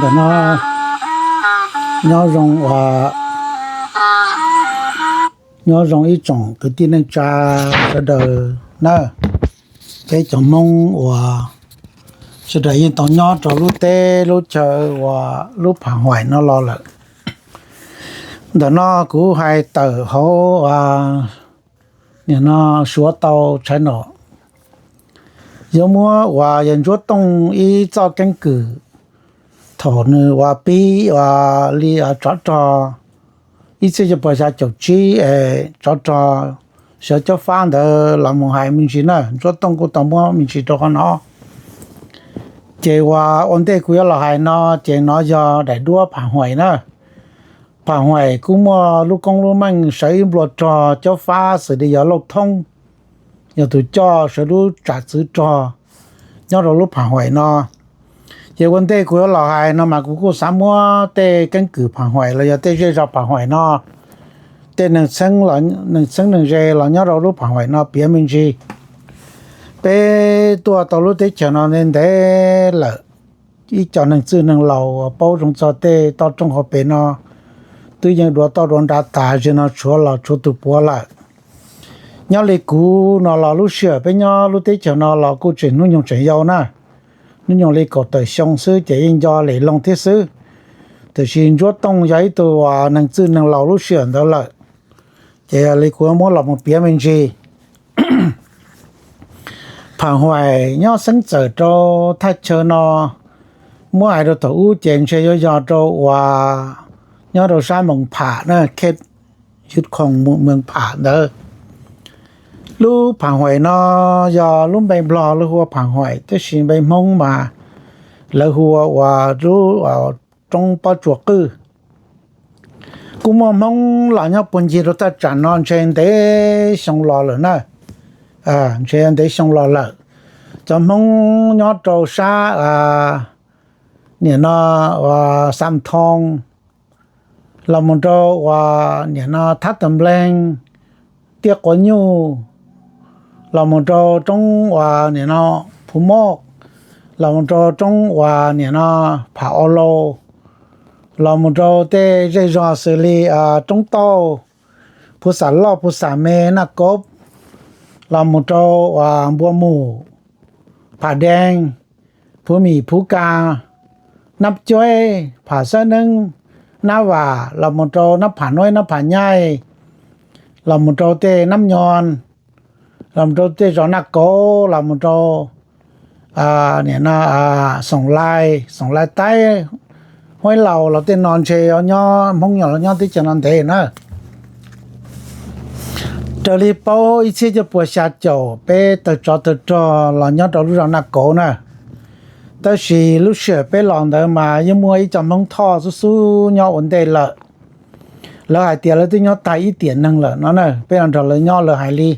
Ntawm no nyob zoo, nyob zoo ib tsoom kwv tij neej tsa sawv daws na. Peb cov Hmoob uas sawv daws yeej tau nyob rau lub teb lub chaw uas lub Pham Huaim no los lawm. Ntawm no kuv hais tawm hauv, nim no suav tau tshai no, yuav muab uas yawg Ntsuab Tooj ib txoj keeb kwm thaum nws uas pib uas li tsov rog ib txhiab cuaj puas xya caum tsib es tsov rog sawv caub fab ntawd los mus hais me ntsis na. Ntsuab Tooj kuj tau muab me ntsis rau qhov no. Ces uas ua ntej kuv yuav los hais no ces no yog daim duab Pham Huaim na. Pham Huaim kuj muaj lub koob lub meej sawv ib nplua rog caub fab xws li yog Lauj Thoob, yog tus coj sawv lub tsam txwv rog nyob rau lub Pham Huaim no. Ces ua ntej kuv yuav los hais no mas kuv kuj xav muab tej keeb kwm Pham Huaim los yog tej zej zog Pham Huaim no, tej neeg txheeb neeg ze los nyob rau lub Pham Huaim no piav me ntsis. Peb tuaj tau lub teb chaws no ntev ntev lawm, ib co neeg txwj neeg laus paub zoo txog tej toj roob hauv pes no twb yeej dua toj dua nra tas, zej no tshuav los tshuav tus puav lawm. Nyob li kuv no los lub sij hawm peb nyob lub teb chaws no los kuj tseem hnub nyoog tseem yau na, hnub nyoog li kaum tawm xyoo xwb ces yeej nco lem loo thiab xwb. Tiam sis Ntsuab Tooj yog ib tug neeg txwj neeg laus lub sij hawm ntawd lawm, ces yog li kuv muab los mus piav me ntsis. Pham Huaim nyob xeeb txawm rau thaj chaw no, muab hais rau thaum ub ces ntshe yuav yog rau uas nyob rau sab Moos Pham na, Khej Yus Khoom Moos Pham ntawd. Lub Pham Huaim no yog lub npe Nplog lawv hu ua Pham Huaim, tab sis npe Hmoob mas lawv hu ua uas lub Roob Pob Tsuas Qwj. Kuj muaj Hmoob los nyob puag ncig rau thaj tsam no ntshe ntev xyoo los lawm na, ntshe ntev xyoo los lawm. Cov Hmoob nyob rau sab nim no Xam Thoo, los mus rau uas nim no Thab Tam Npleeg, Tiaj Quav Nyuj, los mus rau roob uas nim no Phuv Moj, los mus rau roob uas nim no Pham Au Laus, los mus rau tej zej zog xws li Roob Tauj, Phuv Xam Loj, Phuv Xam Me, Naj Kaub, los mus rau uas Npua Mus, Pham Deeg, Phuv Mim, Phuv Ka, Nab Cuaib, Pham Xab Neeb, Nab Vam, los mus rau Nab Pham Nuaib, Nab Pham Nyaij, los mus rau tej Nab Nyo, los mus rau tej zos Naj Kaub, los mus rau nim no Xoom Lais, Xoom Lais Taib, Huaib Laus los tej no ntshe nyob Hmoob los nyob teb chaws no ntev na. Raws li paub ib txhiab cuaj puas xya caum peb tawg tsov tawg rog los nyob rau lub zos Naj Kaub na. Tab sis lub sij hawm peb los ntawd mas yeej muaj ib co Hmoob Thoj xub xub nyob ua ntej lawm. Lawv hais tias lawv twb nyob tag ib tiam neeg lawm no na, peb los nrog lawv nyob lawv hais li.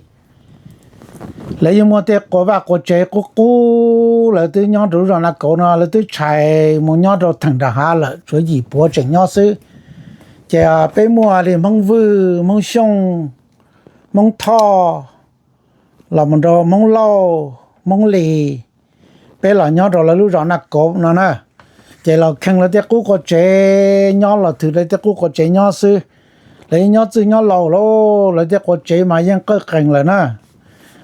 Lawv yeej muaj tej quas vaj quas tsev qub qub, lawv twb nyob rau lub zos Naj Kaub no, lawv twb tshais mus nyob rau theem nram hav lawm, tshuav yim puav tseem nyob xwb. Ces peb muaj li Hmoob Vwj, Hmoob Xyooj, Hmoob Thoj, los mus rau Hmoob Lauj, Hmoob Lis, peb los nyob rau lawv lub zos Naj Kaub no na. Ces los kheej lawv tej qub quas tsev nyob, los thwm lawv tej qub quas tsev nyob xwb. Lawv yeej nyob txwj nyob laus lauj, lawv tej quas tsev mas yeej qawj qees lawm na.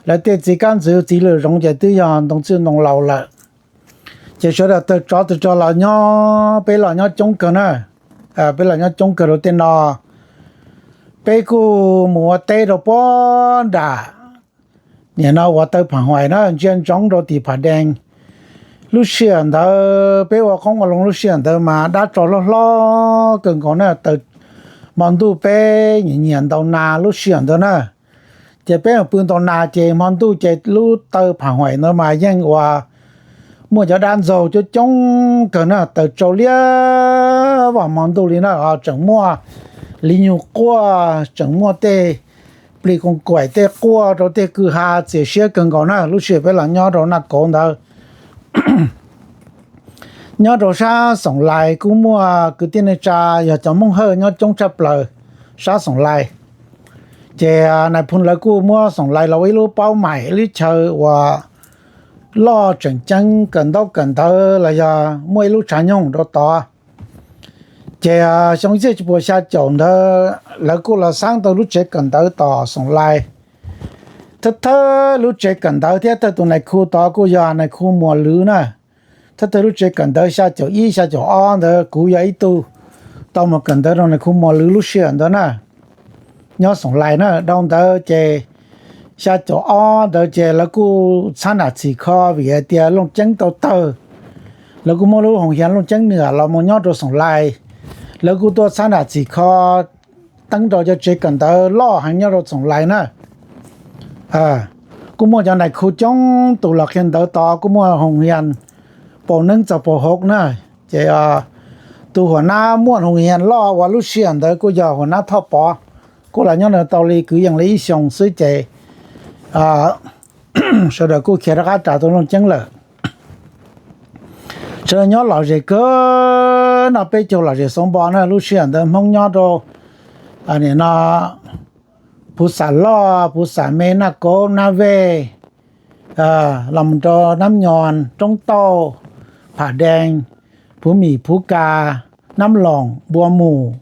Lawv tej txiv kab ntxwv txiv lwm zoov ces twb yog ntoo txwj ntoo laus lawm. Ces sawv daws tawg tsov tawg rog los nyob, peb los nyob coob kawg na. Peb los nyob coob kawg rau tej no. Peb kuj mus ua teb rau puag nram nim no uas taw Pham Huaim na, ntsia ntsoov rau tim Pham Deeg. Lub sij hawm ntawd peb ua qoob ua loo lub sij hawm ntawd mas dab tsov hlob hlob kawg nkaus na, taws hmo ntuj peb nyiam nyiam ntaus nas lub sij hawm ntawd na. Ces peb mus pw ntaus nas ces hmo ntuj ces lub taw pham huaim ntawd mas yeej uas muaj cov dab ntxaug coob coob kawg na, taws tsau liab vog hmo ntuj li na, tseem muaj li nyuag quaj, tseem muaj tej plis koos kaim tej quaj rau tej kwj ha txias siab kawg nkaus na. Lub sij hawm peb los nyob rau Naj Kauv ntawd, nyob rau sab Xoom Lais kuj muaj kwv tij neej tsa yog cov Hmoob Hawj nyob coob tshaj plaws sab Xoom Lais. Ces nais phoo lawv kuj muab Xoom Lais los ua ib lub paub maim, ib lub chaw uas loj tseem ceeb kawm ntaub kawm ntawv los yog muaj ib lub tshav nyoog rau tod. Ces xyoo ib txhiab cuaj puas xya caum ntawd lawv kuj los xaab tau lub tsev kawm ntawv tom Xoom Lais. Thawj thawj lub tsev kawm ntawv thiab thawj tus nais khu tod kuj yog nais khu Muas Lwv na. Thawj thawj lub tsev kawm ntawv xya caum ib xya caum ob ntawd kuv yog ib tug tau mus kawm ntawv rau nais khu Muas Lwv lub sij hawm ntawd na, nyob Xoom Lais na. Dhau ntawd ces xya caum ob ntawd ces lawv kuj txhab nam txhim kho vim hais tias Looj Ceeb tau tawg. Lawv kuj muab lub hoos hias Looj Ceeb Nwm los mus nyob rau Xoom Lais. Lawv kuj tuaj txhab nam txhim kho teeb rau cov tsev kawm ntawv loj heev nyob rau Xoom Lais na. Kuj muaj cov nais khu coob tus los qhia ntawv tod, kuj muaj hoos hias paus neeb txog paus hauv na. Ces tus huas nab muaj hoos hias loj uas lub sij hawm ntawd kuj yog huas nab Thoj Pov, kuj los nyob nws tau li kwv yees li ib xyoos xwb ces sawv daws kuj khiav rov qab ras tus Looj Ceeb lawm. Sawv daws nyob lom zem kawg, noj peb caug lom zem xauv npo na. Lub sij hawm ntawd Hmoob nyob rau nim no Phuv Xam Loj, Phuv Xam Me, Naj Kauv, Naj Vej, los mus rau Nab Nyos, Roob Tauj, Pham Dees, Phuv Mim, Phuv Kas, Nab Loos, Npua Mus,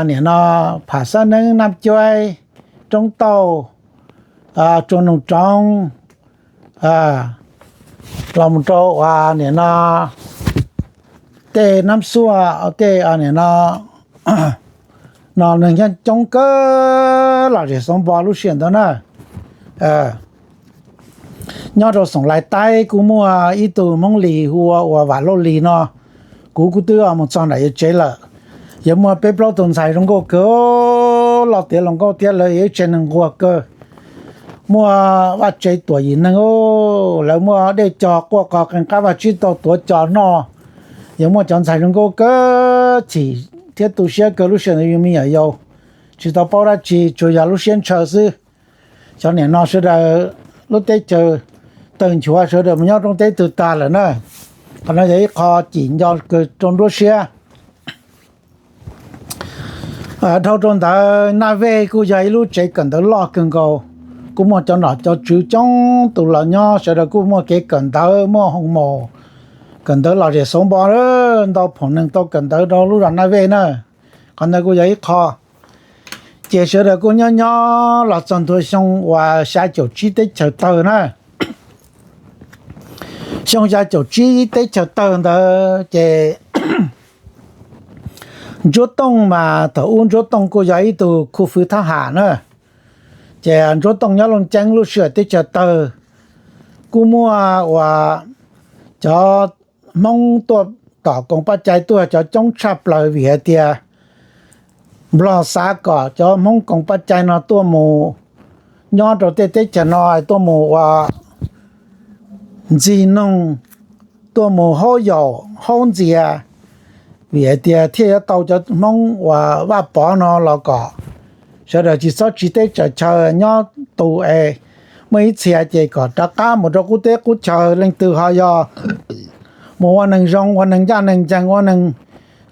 nim no Pham Xab Neeb, Nab Cuab, Roob Tauj, Tsua Noog Roov, los mus rau uas nim no tej Nab Xuaj, tej nim no no neeg nyob coob kawg lom zem xauv npo lub sij hawm ntawd na. Nyob rau Xoom Lais Taib kuj muaj ib tug Hmoob Lis hu ua uas Vam Lauj Lis no, kuv kuj twb mus txog nram yawg tsev lawm. Yog muaj peb plaub tug ntxhais zoo nkauj kawg, loj tiav hluas nkauj thiab lawv yog ib tsev neeg nquag kawg. Muaj vaj tsev tuam yim neeg, lawv muaj dej cog quaj qo qee qab vaj tsib taug tuav cos noj. Yog muaj cov ntxhais zoo nkauj kawg chim thiab tu siab kawg lub sij hawm ntawd yus me nyuam yaus tsis tau paub dab tsi, tsuas yog lub siab ntshaw xwb. Cov niam no sawv daws lub teb chaws tawg nchuav, sawv daws mus nyob roob teb twg tag lawm na. Qhov no yog ib qho cim nco kawg rau nruab siab. Dhau rau ntawd Naj Vej kuj yog ib lub tsev kawm ntawv loj kawg nkaus, kuj muaj cov nom cov tswv coob tus los nyob, sawv daws kuj muaj kev kawm ntawv, muaj hoo maum kawm ntawv lom zem xauv npo, ntau phaum neeg tau kawm ntawv rau lub zos Naj Vej na. Qhov ntawd kuj yog ib qho. Ces sawv daws kuj nyob nyob los txog ntua xyoo uas xya caum tsib teb chaws tawg na. Xyoo xya caum tsib teb chaws tawg ntawd ces Ntsuab Tooj mas thaum ub Ntsuab Tooj kuj yog ib tug khu fwv thab ham na. Ces Ntsuab Tooj nyob Looj Ceeb lub sij hawm teb chaws tawg, kuj muaj uas cov Hmoob tuaj tom koom paj cai tuaj cov coob tshaj plaws vim hais tias Nplog xav kom cov Hmoob koom paj cai no tuaj mus nyob rau tej teb chaws no, tuaj mus ua ntxig noog, tuaj mus haub yaum haub ntxias, vim hais tias thiaj yuav tau cov Hmoob uas Vaj Pov no los kom sawv daws tsis txhob tsiv teb tsaws chaw nyob tus es muaj ib txhia ces kom rov qab mus rau qub teb qub chaw. Leej twg ho yog mus ua neeg zoo, ua neeg ncaj neeg ncees, ua neeg,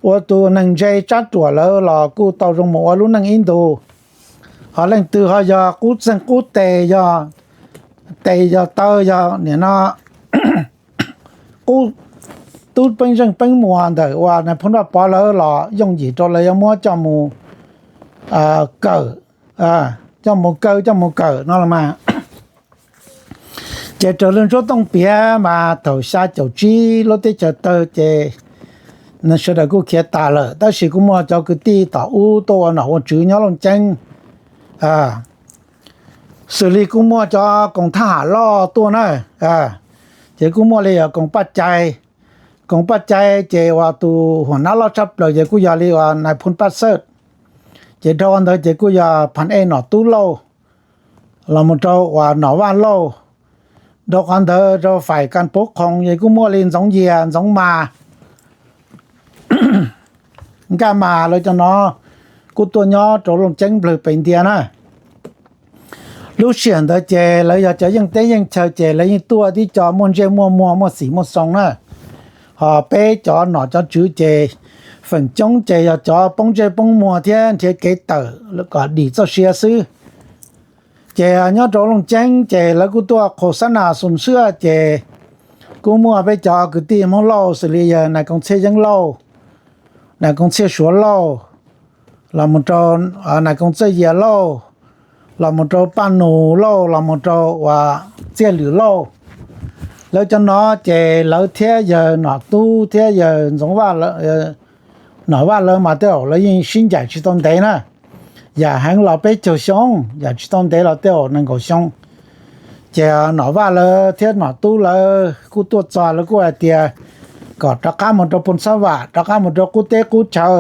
ua tus neeg ntse tsab ruam lawm los kuj tau zoo mus ua lub neej ib ntus. Ho leej twg ho yog qub txeeg qub tes, yog tes yog taw yog nim no qub tub peeb zeej peeb muas ntawm uas nais phoo Vaj Pov lawv los yooj yim rau lawv yuav muab coj mus kawm, coj mus kaw, coj mus kawm no los mas. Ces raws li Ntsuab Tooj piav mas thaum xya caum tsib lub teb chaws tawg ces sawv daws kuj khiav tas lawm, tab sis kuj muaj cov kwv tij tom ub tuaj ua nom ua tswv nyob Looj Ceeb. Xws li kuj muaj cov koom thab ham loj tuaj na, ces kuj muaj li uas koom paj cai. Koom paj cai ces uas tus huam nab loj tshaj plaws ces kuj yog li uas nais phoo Paj Xawj. Ces dhau ntawd ces kuj yog Pham Ej Nom Tub Lauj. los mus rau uas Nom Vaj Lauj. Rau qhov ntawd rau fais kas pov khoos ces kuj muaj li Ntxoov Yias, Ntxoov Mas, Nkaj Mas, lawv cov no kuj tuaj nyob rau Looj Ceeb nplawg pes ntia na. Lub sij hawm ntawd ces lawv yog cov yeej teb yeej chaw ces lawv yeej tuaj tib co muaj ntsej muaj muag, muaj xim muaj xoo na. Ho peb cov nom cov tswv ces feem coob ces yog cov poob ntsej poob muag thiab nrhiav kev tawm kom dim txoj sia xwb. Ces nyob rau Looj Ceeb ces lawv kuj tuaj qhua xab nas xus xwb ces kuj muaj peb cov kwv tij Hmoob Lauj xws li yawg Nais Koos Txhiaj Yeeb Lauj, Nais Koos Txhiaj Suav Lauj, los mus rau Nais Koos Txawj Yias Lauj, los mus rau Paj Nus Lauj, los mus rau uas Txiaj Lwm Lauj. Lawv cov no ces lawv thiab yawg Nom Tub thiab yawg Ntxoov Vaj, Nom Vaj lawv mas tej zaum lawv yeej sib ncaim tsis tau ntev na. Yam heev los peb caug xyoo, yam tsis tau ntev los tej zaum nees nkaum xyoo. Ces Nom Vaj lawv thiab Nom Tub lawv kuj tuaj txog, lawv kuj hais tias kom rov qab mus rau Phoos Xab Vam, rov qab mus rau qub teb qub chaw,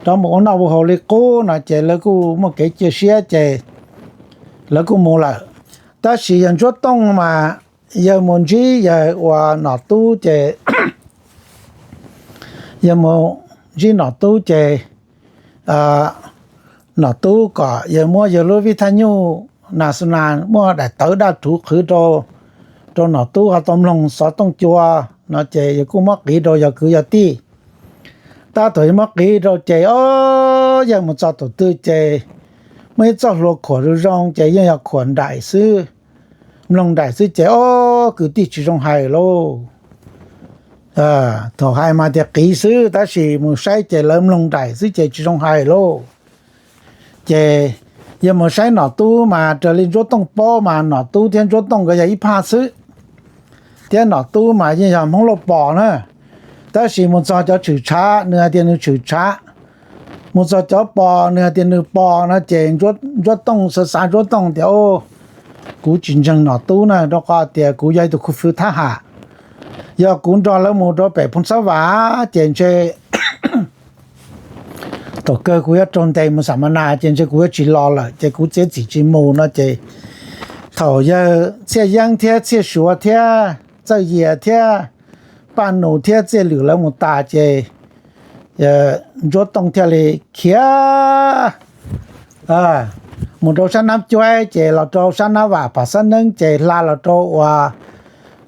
rov mus ua noj ua haus li qub no ces lawv kuj muaj kev cia siab ces lawv kuj mus lawm. Tab sis yawg Ntsuab Tooj mas yawg mus ntsib yawg uas Nom Tub ces, yawg mus ntsib Nom Tub ces Nom Tub kom yawg muab yawg lub vij thaj nyuj nas xu nas muaj daim tawv daj rhuv qhwv rau, rau Nom Tub ho tau mloog xov tooj cua no ces yawg kuj muab qiv rau yog kwv yog tij. Tab tom yawg muab qiv rau ces o, yawg mus txog tus twg ces muaj ib txoj hlua khuam zoo zoo ces yeej yog khuam nraim xwb, mloog nraim xwb ces o, kwv tij tsis zoo hais lauj. Thaum hais mas tias qiv xwb tab sis mus saib ces lawv mloog nraim xwb ces tsis zoo hais lauj. Ces yawg mus saib Nom Tub mas raws li Ntsuab Tooj paub mas Nom Tub thiab Ntsuab Tooj nkawd yog ib phaj xwb, thiab Nom Tub mas yeej yog Hmoob Lauj Pos na. Tab sis mus txog cov tshwm tshav nws hais tias nws tshwm tshav, mus txog cov Pos nws hais tias nws Pos no ces Ntsuab Tooj xav xav, Ntsuab Tooj tias o, kuv tsis ntseeg Nom Tub na rau qhov tias kuv yog ib tug khuv fwv thab ham. Yog kuv nrog lawv mus rau pem Phoos Xab Vam ces ntshe thaum kawg kuv yuav raug ntes mus xam mas nas ces ntshe kuv yuav tsis los lawm ces kuv txiav txim tsis mus no ces thaum yawg Txhiaj Yeeb thiab Txhiaj Suav thiab Txawj Yias thiab Paj Nus thiab Txiaj Lwm lawv mus tas ces Ntsuab Tooj thiaj li khiav mus rau sab Nab Cuab ces los rau sab Nab Vam Pham Xab Neeb ces hla los rau uas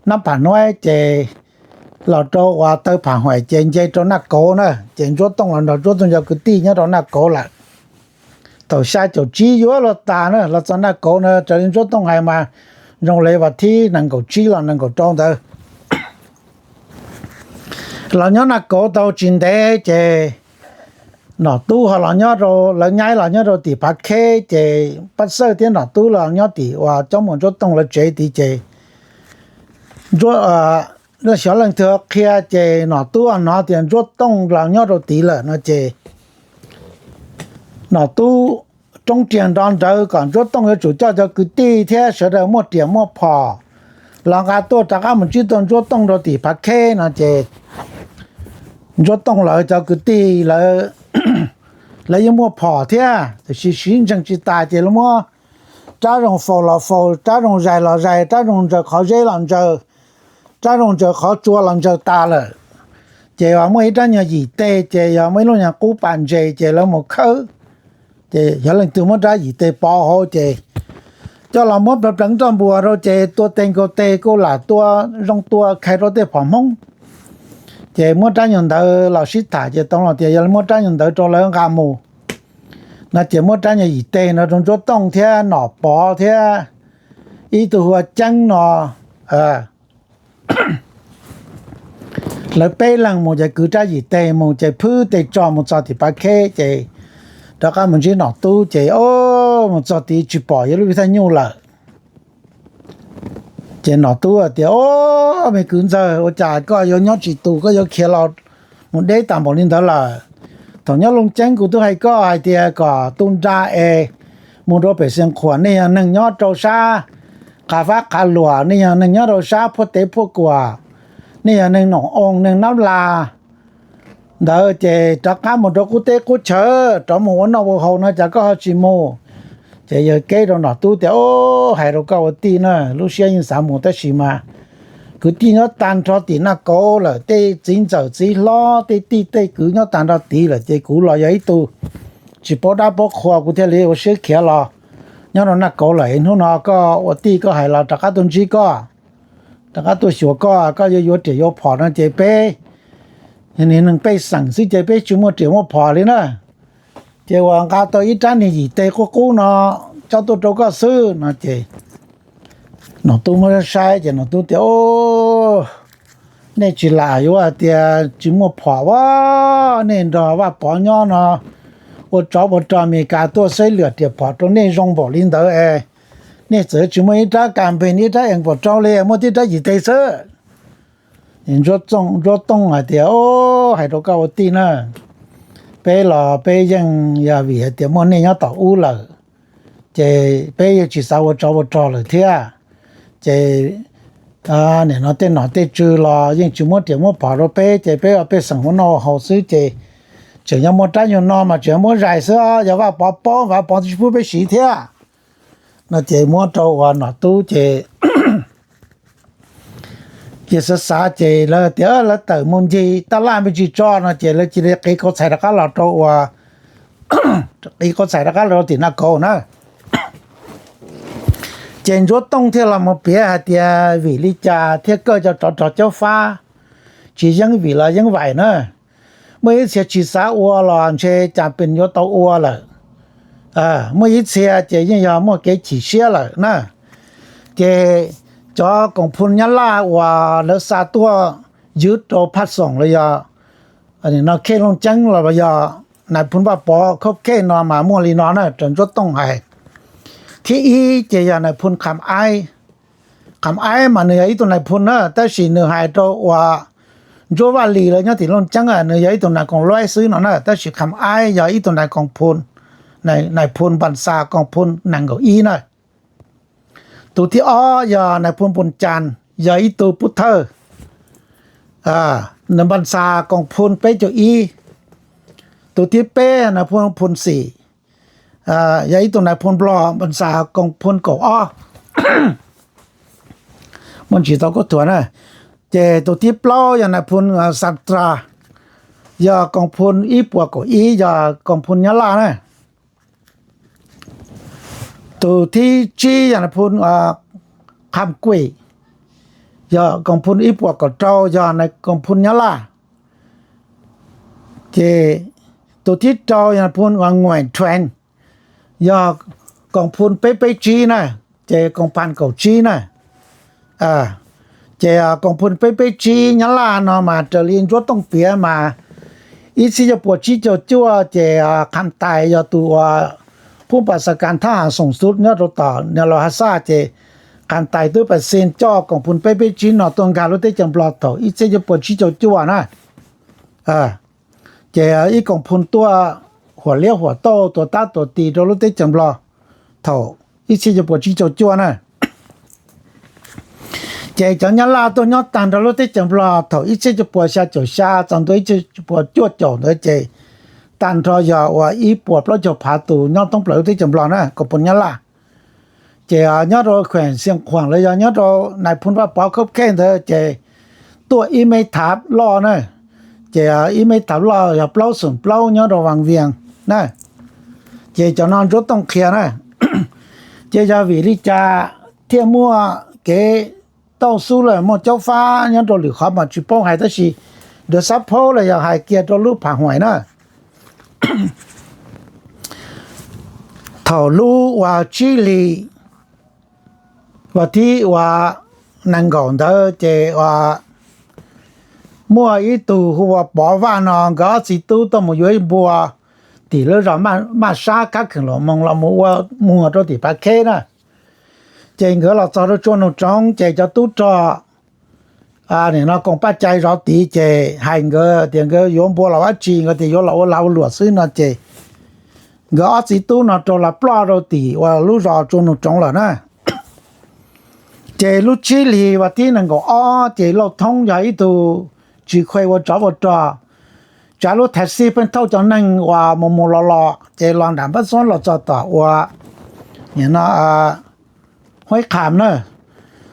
Nab Pham Nuaib ces los rau uas Taw Pham Huaim ces nce rau Naj Kauv na. Ces Ntsuab Tooj los nrog Ntsuab Tooj cov kwv tij nyob rau Naj Kauv lawm. Thaum xya caum tsib yuav luag tas na los txog Naj Kauv na, raws li Ntsuab Tooj hais mas zoo li vas thib nees nkaum tsib los nees nkaum rau ntawd. Los nyob Naj Kauv tau tsis ntev ces Nom Tub ho los nyob rau, lawv nyab los nyob rau tim Phav Kheb ces Paj Xawj thiab Nom Tub los nyob tim uas Cob Muas Ntsuab Tooj lawv tsev tid ces xyov leej twg qhia ces Nom Tub hnov tias Ntsuab Tooj los nyob rau tid lawm no ces Nom Tub roob riag nrov nrawv kom Ntsuab Tooj yuav tsum coj cov kwv tij thiab sawv daws muaj riam muaj phom los nqa tuaj rov qab mus ntsib tuaj Ntsuab Tooj rau tim Phav Kheb no ces Ntsuab Tooj lawv cov kwv tij lawv, lawv yeej muaj phom thiab tiam sis siv ntseeg tsis tas ces lawv muab rab zoo faus los faus, rab zoo zais los zais, rab zoo ntsaws qhov zeb los ntsaws, rab zoo ntsaws qhov tsua los ntsaws tas lawm. Ces yog muaj ib rab nyuag yim teg ces yog muaj ib lub nyuag qub pas ntses ces lawv mus khawb. Ces yog leej twg muab rab yim teg pov hauv ces coj los muab pleev pleev roj npuas rau ces tua teg nkaus teg kuj lam tua zoo tua khai rau tej phom Hmoob. Ces muab rab nyuag ntawd los sib tham ces tau los tias yog muab rab nyuag ntawd rau lawv nqa mus no ces muab rab nyuag yim teg no rau Ntsuab Tooj thiab Nom Pov thiab ib tug hu ua Ceeb no. Lawv peb leeg mus ces kwv rab yim teg mus ces phwb teg tso mus txog tim Phav Kheb ces rov qab mus ntsib Nom Tub ces o, mus txog tid tsis pom yawg lub vij thaj nyuj lawm. Ces Nom Tub tias, o, me kwv ntxawg, ua cas koj yuav nyob tsis tus, koj yuav khiav los mus deb tas npaum li ntawd lawm? Thaum nyob Looj Ceeb kuv twb hais koj hais tias kom tu nra es mus rau pem Xeev Khuam, nej yog neeg nyob rau sab Qav Fab Qav Luam, nej yog neeg nyob rau sab Phuaj Tev Phuaj Kuam, nej yog neeg Noom Oo neeg Nab Las ntawd ces rov qab mus rau qub teb qub chaw, rov mus ua noj ua haus no cas koj ho tsis mus? Ces yawg Keb rau Nom Tub tias, Au, hais rau koj ua tij na, lub siab yeej xav mus tab sis mas kwv tij nyob tag nrho tim Naj Kauv lawm, tej txiv ntxawm txiv hlob tej tij tej kwv nyob tag nrho tid lawm ces kuv los yog ib tug tsis paub dab paub qhua, kuv thiaj li ua siab khiav los nyob rau Naj Kauv lawm. Hnub no koj ua tij koj hais los rov qab tuaj ntsib koj, rov qab tuaj xyuas koj, koj yuav yuav riam yuav phom no ces peb niag neeg pej xeem xwb ces peb tsis muaj riam muaj phom li na. Ces uas nqa tau ib rab niag yim teg qub qub no coj tuaj rau koj xwb no ces Nom Tub muab saib ces Nom Tub tias, Au, nej tsis lam yuav hais tias tsis muaj phom a, nej nrog Vaj Pov nyob no ua tsov ua rog, Amelikas tuaj saib lwm riam phom rau nej zoo npaum li ntawd es nej txawm tsis muaj ib rab kas npees ib rab ees pom rau li, muaj tib rab yim teg xwb. Ntsuab Tooj hais tias, Au, hais rau koj ua tij na, peb los peb yeej yog vim hais tias muaj nej nyob tom ub lawm ces peb yeej tsis xav ua tsov ua rog lawm thiab. Ces nim no tej nom tej tswv los yeej tsis muab riam muab phom rau peb ces peb ua pej xeem ua noj ua haus xwb ces tseem yog muaj rab nyuag no mas tseem muab zais xwb, yog Vaj Pov paub Vaj Pov tsis pub peb siv thiab no ces muab rau uas Nom Tub ces yawg xav xav ces lawv tias lawv tawm mus ncig taj laj me ntsis tso no ces lawv cia li qiv kauv txhais rov qab los rau uas qiv kauv txhais rov qab los rau tim Naj Kauv na. Ces Ntsuab Tooj thiaj los mus piav hais tias vim li cas thiaj kawj cov tsov rog Cob Fab tsis yeeb vim los yeeb vaim na. Muaj ib txhia tsis xav ua los ntshe cas pes yuav tau ua lawm. Muaj ib txhia ces yeej yog muaj kev chim siab lawm na. Ces cov koom phoo Nyab Laj uas lawv xa tuaj ywg rau Phaj Xoom los yog no Khej Looj Ceeb los yog nais phoo Vaj Pov Khaub Khej no mas muaj li no na, raws Ntsuab Tooj hais. Thib ib ces yog nais phoo Kham Aib. Kham Aib mas nws yog ib tug nais phoo na, tab sis nws hais rau uas Ntsuab Vaj Lis lawv nyob tim Looj Ceeb, nws yog ib tug nais koom luaib xwb no na, tab sis Kham Aib yog ib tug nais koom phoo, nais phoo npas xas koom phoo nees nkaum ib na. Tus thib ob yog nais phoo Npoo Cas, yog ib tug pub thawj, nws npas xas koom phoo peb caug ib. Tus thib peb nais phoo Phoo Xim, yog ib tug nais phoo Nplog npas xas koom phoo kaum ob. Muaj ntsis tau kub thuam na. Ces tus thib plaub yog nais phoo Xam Tras, yog koom phoo ib puas kaum ib, yog koom phoo Nyab Laj na. Tus thib tsib yog nais phoo Kham Kuim, yog koom phoo ib puas kaum rau, yog koom phoo Nyab Laj. Ces tus thib rau yog nais phoo Nguaim Thuees, yog koom phoo peb peb tsib na, ces koom phas kaum tsib na. Ces koom phoo peb peb tsib Nyab Laj no mas raws li Ntsuab Tooj piav mas ib txhiab cuaj puas tsib caug cuaj ces Kham Tais yog tus uas phub npas xas kas thab has xoom xub nyob rau tom Niam Laus Has Xaj ces Kham Tais twb pas xi coj koom phoo peb peb tsib no tuaj nkag lub teb chaws Nplog thaum ib txhiab cuaj puas tsib caug cuaj na. Ces ib koom phoo tuaj huam liab huam tauj tua tab tua tis rau lub teb chaws Nplog thaum ib txhiab cuaj puas tsib caug cuaj na. Ces cov Nyab Laj tuaj nyob tag nrho lub teb chaws Nplog thaum ib txhiab cuaj puas xya caum xya txog ntua ib txhiab cuaj puas cuaj caum ntawd ces tag nrho yog uas ib puas plaub caug phav tus nyob thoob plaws lub teb chaws Nplog na, koom phoo Nyab Laj. Ces nyob rau khueem Xiav Khuam los yog nyob rau nais phoo Vaj Pov Khaub Khej ntawd ces tuaj ib meb thav loj na. Ces ib meb thav loj yog plaub xoom plaub nyob rau Vas Vias na. Ces cov no Ntsuab Tooj qhia na. Ces yog vim li cas thiaj muaj kev tauj xub lawm muaj caub fab nyob rau lwm qhov mas tsis paub hais tab sis Dawm Xab Phaub los yog hais kiag rau lub Pham Huaim na. Thaum lub uas tsib hlis vas thib uas nees nkaum ntawd ces uas muaj ib tug hu ua Pov Vaj no nkawd ob txiv tub tuaj mus yuav ib npua tim lub zos Maj Sab Kab Kheem Los Moos los mus ua muag rau tim Phav Kheb na. Ces nkawd los txog rau Tsua Noog Tsoov ces cov tub rog nim no koom paj cai zov tid ces hais nkawd tias nkawd yuav npua los dab tsi, nkawd tias yuav los ua lag ua luam xwb no ces nkawd ob txiv tub no rau los ploj rau tim uas lub zos Tsua Noog Tsoov lawm na. Ces lub tsib hlis vas thib nees nkaum ob ces Lauj Thoob yog ib tug tsis khuv ua tsov ua rog, tsav lub thaiv xib pheej thauj cov neeg uas mus mus los los ces los nram Npab Xob los txog tom uas no Huaib Qham na.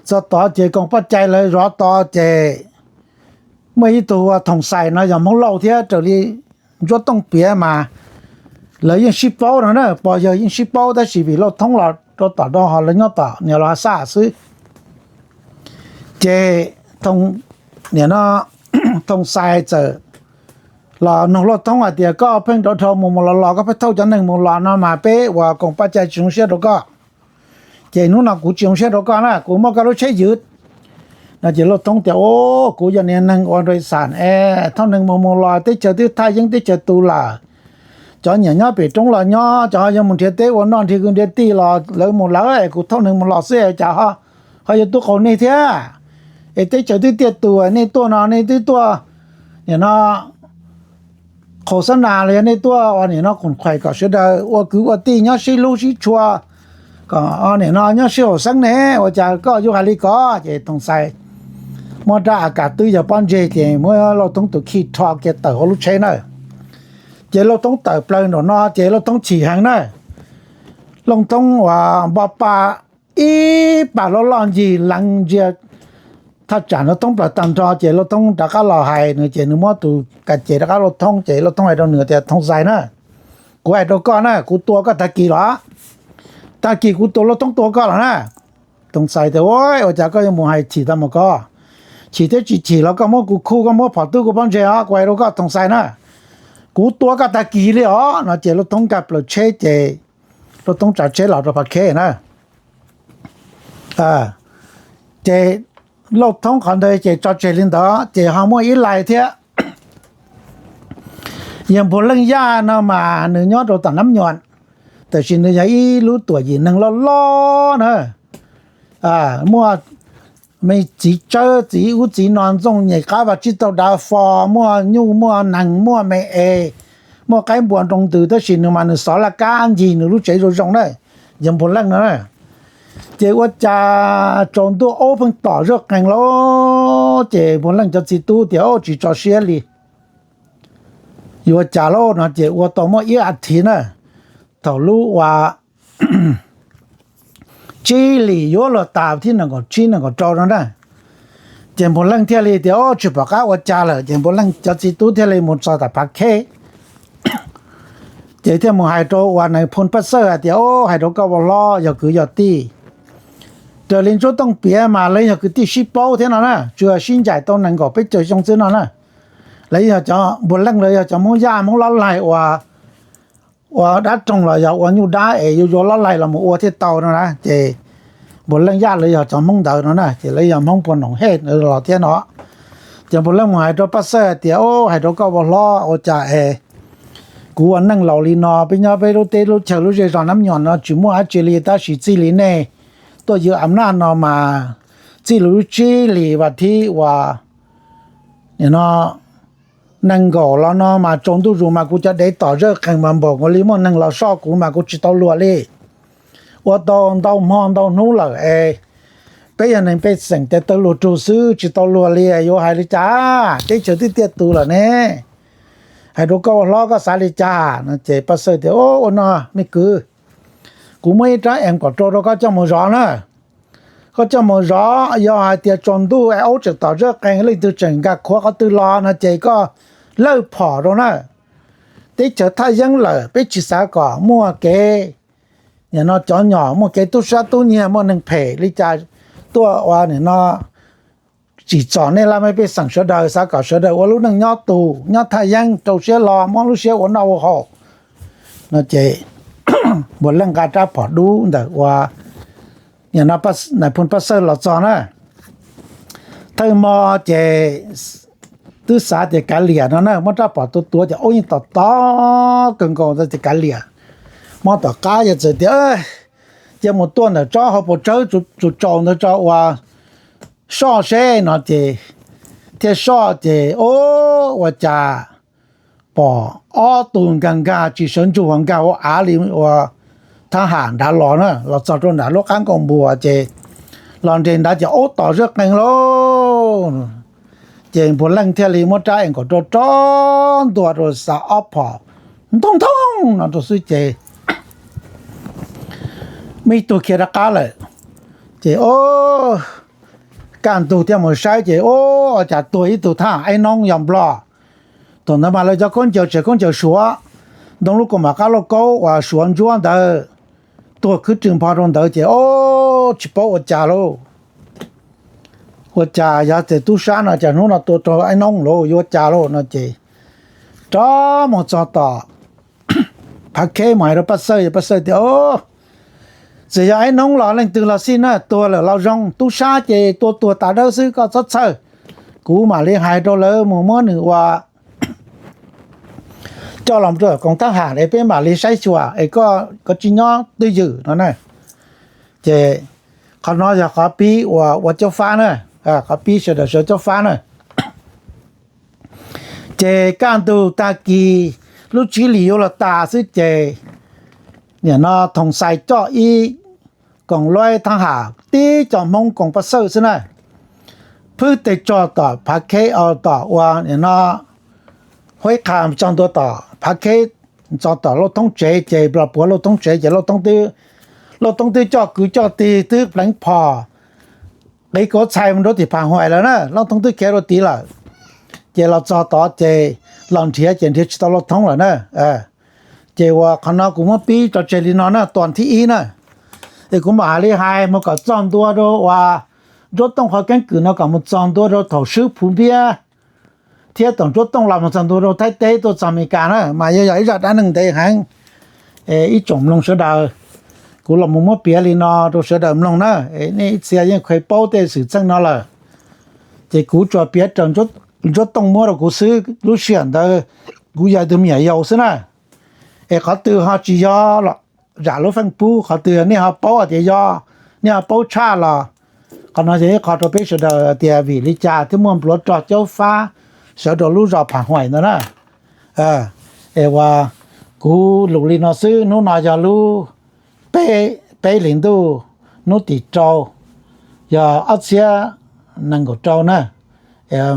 Txog tod ces koom paj cai lawv zov tod ces muaj ib tug ua Thoom Xais no yog Hmoob Lauj thiab raws li Ntsuab Tooj piav mas lawv yeej sib paub no na, pog yawg yeej sib paub tab sis vim Lauj Thoob los rau tom no ho lawv nyob tom niam los xa xwb. Ces Thoom Xais txawm los nug Lauj Thoob hais tias koj pheej rov dhau mus mus los los, koj pheej thauj cov neeg mus los no mas peb uas koom paj cai tsis zoo siab rau koj. Ces hnub no kuv tsis zoo siab rau koj na, kuv muab koj lub tsheb ywv no. Ces Lauj Thoob tias, Au, kuv yog niag neeg ua nrau xam es thauj neeg mus mus los, teb chaws twb thaj yeeb teb chaws tus lawm. Cov nyiam nyob pem roob los nyob, cov ho yuav mus nrhiav teb ua noj nrhiav kwv nrhiav tij los lawv mus lawm, kuv thauj neeg mus los xwb cas ho yuav tub qaug nej thiab. Es teb chaws twb tiaj tus, nej tuaj no nej twb tuaj nim no qhaus xab nas los yog nej tuaj ua nim no qhuam qhuais kom sawv daws ua kwv ua tij nyob sib hlub sib tshua, kom nim no nyob sib haum xeeb ne, ua cas koj yuav hais li ko? Ces Thoom Xais muab rab a kas twb yog pob ntseg ces muab Lauj Thoob tus khij rho kiag tawm hauv lub tsheb na. Ces Lauj Thoob tawm plaws nraum no ces Lauj Thoob chim heev na. Lauj Thoob uas npo pa ib pas loj loj ncig lees ntsia thaj tsam no thoob plaws tag nrho ces Lauj Thoob rov qab los hais nws ces nws muab tus kas ces rov qab Lauj Thoob ces Lauj Thoob hais rau nws tias, Thoom Xais na, kuv hais rau koj na, kuv tua koj tag kis los, tag kis kuv tua, Lauj Thoob tua koj los na. Thoom Xais tias, Ua, ua cas koj yuav mus hais chim tau mus ko? Chim thiab tsis chim los koj muab kuv khu, koj muab phom tub kuv pob ntseg os, kuv hais rau koj Thoom Xais na, kuv tua koj tag kis li os no. Ces Lauj Thoob nkag plaws tsheb ces Lauj Thoob tsav tsheb los rau Phav Kheb na. Ces Lauj Thoob qhov ntawd ces tso tseg li ntawd ces ho muaj ib lais thiab. Yawg Npuag Leej Yaj no mas nws nyob rau tom Nab Nyuam, tab sis nws yog ib lub tuam yim neeg loj loj na. Muaj me txiv tsawb txiv ub txiv no ntxooj nyem qab vaj tsib taug dav fo, muaj nyuj muaj nees muaj me es, muaj qaib npua nroo ntws tab sis nws mas nws xov laj kab ncig nws lub tsev zoo zoo na, yawg Npuag Leej no na. Ces ua cas tsaus ntuj aub pheej tom zaj qees lauj, ces Npuag Leej cov txiv tub tias, Au, tsis tso siab li, yuav ua cas lauj no. Ces ua tau muaj ib as thiv na, thaum lub uas tsib hlis yuav luag tas thib nees nkaum tsib nees nkaum rau no na, ces Npuag Leej thiaj li tias, Au, tsis pom qab ua cas lawm. Ces Npuag Leej cov txiv tub thiaj li mus txog tom Phav Kheb, ces thiaj mus hais rau uas Nais Phoo Paj Xawj hais tias, Au, hais rau koj ua hlob yog kwv yog tij, raws li Ntsuab Tooj piav mas lawv yog kwv tij sib paub thiab no na, tsuas sib ncaim tau nees nkaum peb caug xyoo xwb no na. Lawv yog cov Npuag Leej, lawv yog cov Hmoob Yaj Hmoob Lob Laig uas ua dab roog los yog ua nyuj dab es yuav yuav lob laig los mus ua thiaj tau no na. Ces Npuag Leej Yaj lawv yog cov Hmoob ntawd no na, ces lawv yog Hmoob Phuag Noom Hej los thiab no. Ces Npuag Leej mus hais rau Paj Xawj hais tias, Au, hais rau koj ua hlob ua cas es kuv ua neej laus li no, peb nyob peb lub teb lub chaw lub zej zos Nab Nyuam no tsis muaj dab tsi li tab sis txij li nej tuaj ywj a naj no mas txij li lub tsib hlis vas thib uas nim no nees nkaum los no mas tsaus ntuj zus mas kuv cov dev tom zaj qees mas npaum nkaus li muaj neeg los soj kuv mas kuv tsis tau luag li. Ua tau ntau hmo ntau hnub lawm es peb yog neeg pej xeem tes taw luag rug xwb tsis tau luag li, yuav hais li cas? Teb chaws twb tiaj tus lawm ne, hais rau koj ua hlob koj xav li cas no. Ces Paj Xawj tias, Ua no me kwv, kuv muaj ib rab ees kom rau rau koj coj mus zov na. Koj coj mus zov, yog hais tias tsaus ntuj es aub tseem tom zaj qees leej twg tseem nkag khuav qhov twg los no ces koj lawj phom rau na. Teb chaws thaj yeeb lawm peb tsis xav kom muaj kev nim no cov nyom muaj kev tub sab tub nyiag muaj neeg phem li cas tuaj ua nim no tsim txom nej laj mej pej xeem sawv daws, xav kom sawv daws ua lub neej nyob tus nyob thaj yeeb rau siab lo muab lub siab ua noj ua haus no. Ces Npuag Leej nqa rab phom dub ntawm ua Nais Phoo Paj Xawj los txog na, thawj hmo ces twb xav tias kav liam no na, muab rab phom tuav tuav ces aub yeej tom tom kawg nkaus ntawd ces kav liam. Hmo tom qab yog txawm tias, Cia mus tuaj ntawm tsob hauv paus tsawb tsaus tsaus ntawd tso ua soj seb no ces thiaj soj ces, Au, ua cas pom ob tug nkag nkag tsis sawv ntsug nkag ua av li ua thab ham nrad los na, los txog rau nram lub qab nkaus npua ces los nres nrad ces aub tom zaj qees lauj. Ces Npuag Leej thiaj li muab rab ees kom rau rov ntua rau xav ob phom ntoo ntoo no rau xwb ces muaj ib tug khiav rov qab lawm. Ces o, kaj ntug thiaj mus saib ces o, ua cas tuag ib tug thab ham Aib Noob yog Nplog. Thaum ntawd mas lawv cov khaub ncaws tseem khaub ncaws Suav, ntoo lub kaus mom qab lauj kaub uas Suav ntsuab ntawd, tuag khwb rwg npho rau ntawd ces o, tsis paub ua cas lauj. Ua cas yog ces tub sab no cas hnub no tua rau Aib Noob lauj, yuav ua cas lauj no ces rov mus txog tom Phav Kheb mus hais rau Paj Xawj, Paj Xawj tias, Txawm yog Aib Noob los leej twg los xij na, tuag lawm los zoo, tub sab ces tua tuag tas dawb xwb, koj txhob txhawj. Kuv mam li hais rau lawv mus muab nws ua coj los rau koom thab ham es peb mam li saib xyuas es koj tsis nyob twj ywm no na. Ces qhov no yog qhov pib uas ua Caub Fab na, qhov pib sawv daws sawv Caub Fab na. Ces kaj ntug tag kis lub tsib hlis yuav los tas xwb ces nim no Thoom Xais coj ib koom luaj thab ham tib co Hmoob koom Paj Xawj xwb na, phwb tes tso tom Phav Kheb, tom ua nim no Huab Qha txog ntua tom Phav Kheb, txog tom Lauj Thoob tsev ces Nplog puav Lauj Thoob tsev ces Lauj Thoob twb coj kwv coj tij twb pleev phom qiv kauv txhais mus rau tim Pham Huais lawm na, Lauj Thoob twb khiav rau tid lawm. Ces los txog tod ces los nrhiav ces nrhiav tsis tau Lauj Thoob lawm na. Ces uas qhov no kuv muab pib tso tseg li no na, tuas thib ib na. Es kuv mam hais li hais mus kom txog ntua rau uas Ntsuab Tooj qhov keeb kwm no kom mus txog ntua rau thaum swb Phuv Npiab thiab tom Ntsuab Tooj los mus txog ntua rau Thaib teb tuaj txog Amelikas na mas yog yog ib zaj dab neeg ntev heev. Ib tsoom mloog sawv daws, kuv los mus muab piav li no rau sawv daws mloog na, nej ib txhia yeej kheev paub tej xwm txheej no lawm. Ces kuv tsuas piav raws Ntsuab Tooj muab rau kuv xwb, lub sij hawm ntawd kuv yog tus me nyuam yaus xwb na. Es qhov twg ho tsis yog los zam lub feej pub, qhov twg nej ho paub tias yog, nej ho paub tshaj los qhov no yog ib qho rau peb sawv daws tias vim li cas thiaj muaj npluav rog Caub Fab sawv rau lub zos Pham Huais ntawd na. Es uas kuv lus li no xwb, hnub no yog lub peb hlis ntuj hnub tim rau, yog ob txhiab nees nkaum rau na.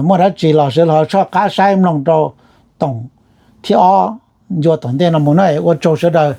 Muaj dab tsi los sawv daws ho soj qab saib mloog rau toom thib ob ncua tom ntej no mus na, ua tsaug sawv daws.